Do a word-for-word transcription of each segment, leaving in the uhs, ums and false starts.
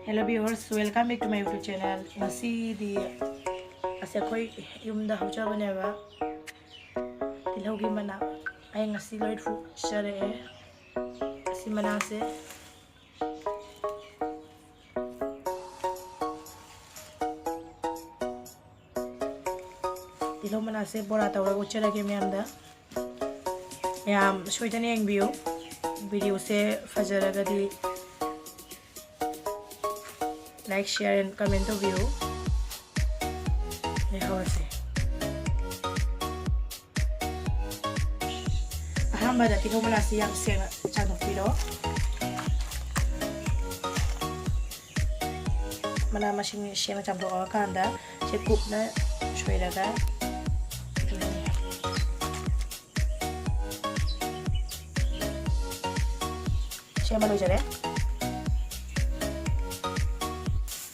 Hello viewers, welcome back to my YouTube channel. ꯉꯁꯤꯗꯤ ꯑꯁꯦ ꯑꯩꯈꯣꯏ ꯌꯨꯝꯗ ꯍꯧꯖꯕꯅꯦꯕ, ꯇꯤꯜꯍꯧꯒꯤ ꯃꯅꯥ꯫ ꯑꯩ ꯉꯁꯤ ꯂꯣꯏ ꯐꯨꯠꯆꯔꯛꯑꯦ꯫ ꯑꯁꯤ ꯃꯅꯥꯁꯦ, ꯇꯤꯜꯍꯧ ꯃꯅꯥꯁꯦ ꯕꯣꯔꯥ ꯇꯧꯔꯒ ꯎꯠꯆꯔꯒꯦ ꯃꯌꯥꯝꯗ꯫ ꯃꯌꯥꯝ ꯁꯣꯏꯗꯅ ꯌꯦꯡꯕꯤꯌꯨ꯫ ꯚꯤꯗꯤꯑꯣꯁꯦ ꯐꯖꯔꯒꯗꯤ like, share and comment ꯇꯧꯕꯤꯌꯨ꯫ ꯑꯩ ꯍꯧꯔꯁꯦ꯫ ꯑꯍꯥꯟꯕꯗ ꯇꯤꯜꯍꯧ ꯃꯅꯥꯁꯤ ꯌꯥꯝ ꯁꯦꯡꯅ ꯆꯥꯝꯊꯣꯛꯄꯤꯔꯣ꯫ ꯃꯅꯥ ꯃꯁꯤꯡ ꯁꯦꯡꯅ ꯆꯥꯝꯊꯣꯛꯑꯀꯥꯟꯗ ꯁꯤ ꯀꯨꯞꯅ ꯁꯣꯏꯔꯒ ꯁꯦꯝꯕ ꯂꯣꯏꯖꯔꯦ꯫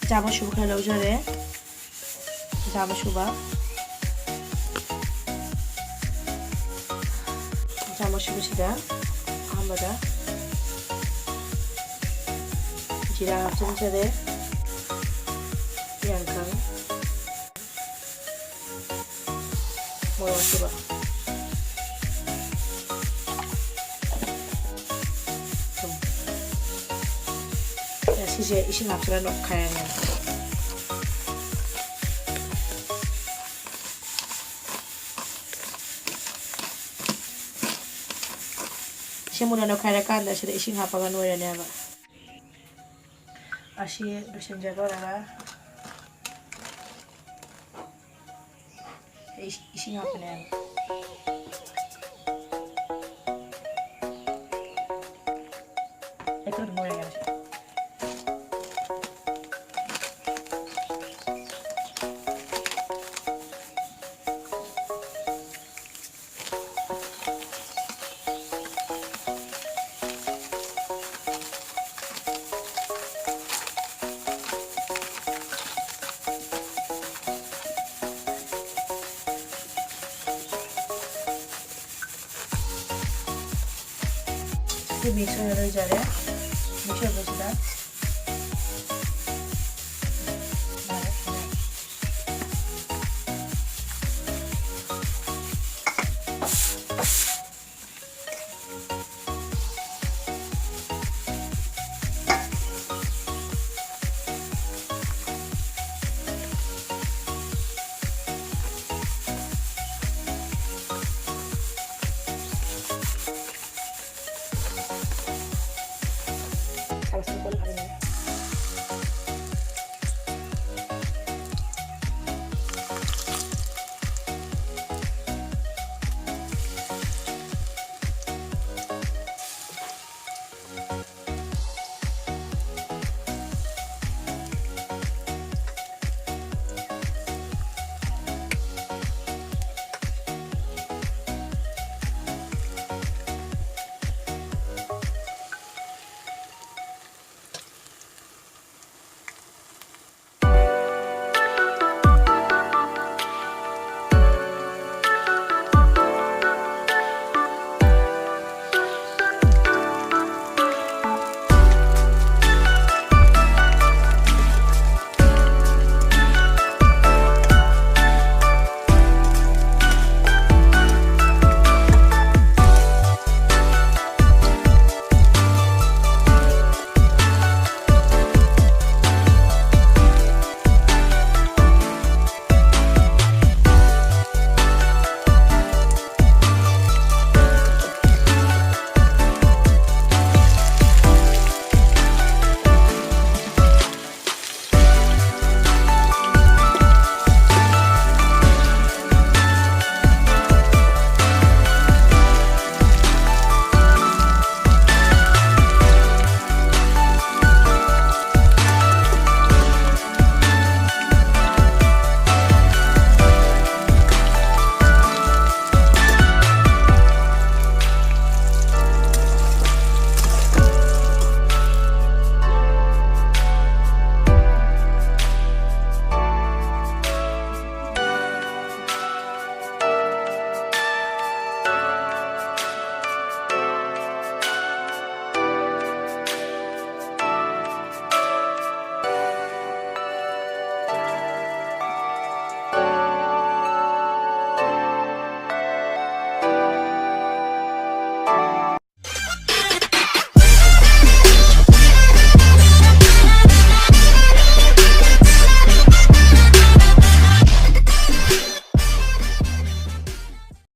ꯑꯆꯥ ꯃꯁꯨꯕ ꯈꯔ ꯂꯧꯖꯔꯦ꯫ ꯑꯆꯥ ꯃꯁꯨꯕ, ꯑꯆꯥ ꯃꯁꯨꯕꯁꯤꯗ ꯑꯍꯥꯟꯕꯗ ꯖꯤꯔꯥ ꯍꯥꯞꯆꯤꯟꯖꯔꯦ, ꯌꯥꯏꯉꯪ, ꯃꯣꯔꯣꯛ ꯑꯁꯨꯕ, ꯊꯨꯝ꯫ ꯁꯤꯁꯦ ꯏꯁꯤꯡ ꯍꯥꯞꯆꯤꯜꯂ ꯅꯣꯏꯈꯥꯏꯔꯅꯤ꯫ ꯁꯤ ꯃꯨꯟꯅ ꯅꯣꯏꯈꯥꯏꯔꯀꯥꯟꯗ ꯁꯤꯗ ꯏꯁꯤꯡ ꯍꯥꯞꯄꯒ ꯅꯣꯏꯔꯅꯦꯕ꯫ ꯑꯁꯤ ꯂꯣꯏꯁꯤꯟꯖ ꯂꯣꯏꯔꯒ ꯑꯩ ꯏꯁꯤꯡ ꯍꯥꯞꯄꯅꯦꯕ꯫ ꯑꯩ ꯈꯔ ꯑꯗꯨꯝ ꯂꯣꯏꯔꯒꯦ ꯉꯁꯤ꯫ ꯁꯤ ꯃꯤꯛꯁ ꯑꯣꯏꯅ ꯂꯣꯏꯖꯔꯦ꯫ ꯃꯤꯛꯁ ꯑꯣꯏꯕꯁꯤꯗ